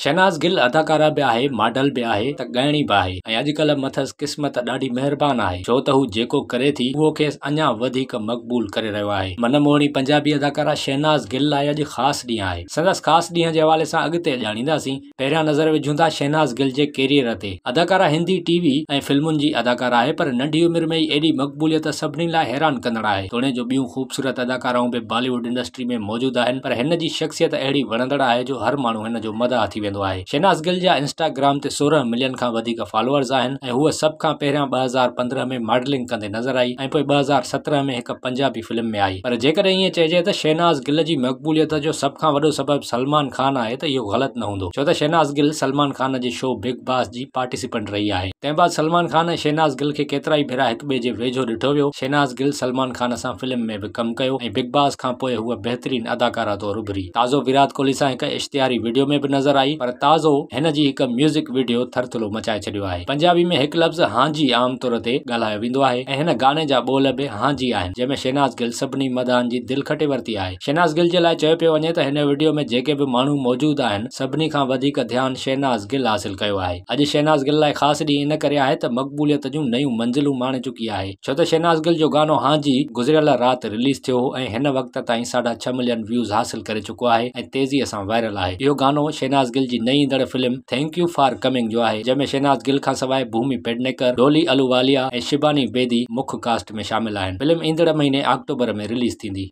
شهناز گل اداڪارا به آهي، ماڊل به آهي ته ڳائڻي به آهي ۽ اڄڪلهه مٿس قسمت ڏاڍي مهربان آهي ڇو ته هو جيڪو ڪري ٿي اهو کيس اڃا وڌيڪ مقبول ڪري رهيو آهي. من موهڻي پنجابي اداڪارا شهناز گل لاء اڄ خاص ڏينهن آهي. سندس خاص ڏينهن جي حوالي سان اڳتي ڄاڻينداسين. پهريان نظر وجهون ٿا شهناز گل جي ڪيريئر تي. اداڪارا هندي ٽي وي ۽ فلمن جي اداڪارا آهي پر ننڍي عمر ۾ ئي ايڏي مقبوليت سڀني لاء حيران ڪندڙ آهي. توڻي جو ٻيون خوبصورت اداڪارائون به بالي ووڊ انڊسٽري ۾ موجود آهن پر هن جي شخصيت اهڙي وڻندڙ آهي جو هر ماڻهو هن جو مداح ٿي ويندو آهي. شهناز گل جا انسٽاگرام تي 16 ملين کان وڌيڪ فالوورز آهن ۽ هوء سڀ کان پهريان 2015 ۾ ماڊلنگ ڪندي نظر آئي ۽ پوء 2017 ۾ هڪ پنجابي فلم ۾ آئي پر جيڪڏهن ائين چئجي ته شهناز گل جي مقبوليت جو سڀ کان وڏو سبب سلمان خان آهي ته اهو غلط نه هوندو ڇو ته شهناز گل سلمان خان جي شو بگ باس جي پارٽيسپنٽ رهي آهي. تنهن بعد سلمان خان ۽ شهناز گل کي ڪيترائي ڀيرا هڪ ٻئي جي ويجهو ڏٺو ويو. شهناز گل سلمان خان سان فلم ۾ به ڪم ڪيو ۽ بگ باس کان پوء هوء بهترين اداڪارا طور اڀري. تازو ويرات ڪوهلي سان هڪ اشتهاري وڊيو ۾ به نظر آئي پر تازو هن جي هڪ ميوزڪ وڊيو ٿرٿلو مچائي ڇڏيو آهي. پنجابي ۾ هڪ لفظ هانجي عام طور تي ڳالهايو ويندو آهي ۽ هن گاني جا ٻول به هانجي آهن جنهن ۾ شهناز گل سڀني مداحن جي دل کٽي ورتي آهي. شهناز گل جي لاء چيو پيو وڃي ته هن وڊيو ۾ جيڪي به ماڻهو موجود آهن سڀني کان وڌيڪ ڌيان شهناز گل حاصل ڪيو آهي. اڄ شهناز گل لاء خاص ڏينهن ان ڪري آهي ته مقبوليت جون نيون منزلون ماڻي چڪي آهي ڇو ته شهناز گل جو گانو هان جي گذريل رات رليز ٿيو هو ۽ هن وقت تائين ساڍا ڇهه ملين ويوز حاصل ڪري چڪو آهي ۽ تيزي سان وائرل آهي. اهو گانو شهناز گل جي نئين ايندڙ film thank you for coming جو آهي جنهن ۾ شهناز گل کانسواء ڀومي پيڊنيڪر، ڊولي الوواليا ۽ شباني بيدي مک ڪاسٽ ۾ شامل آهن. فلم ايندڙ مهيني آڪٽوبر ۾ رليز ٿيندي.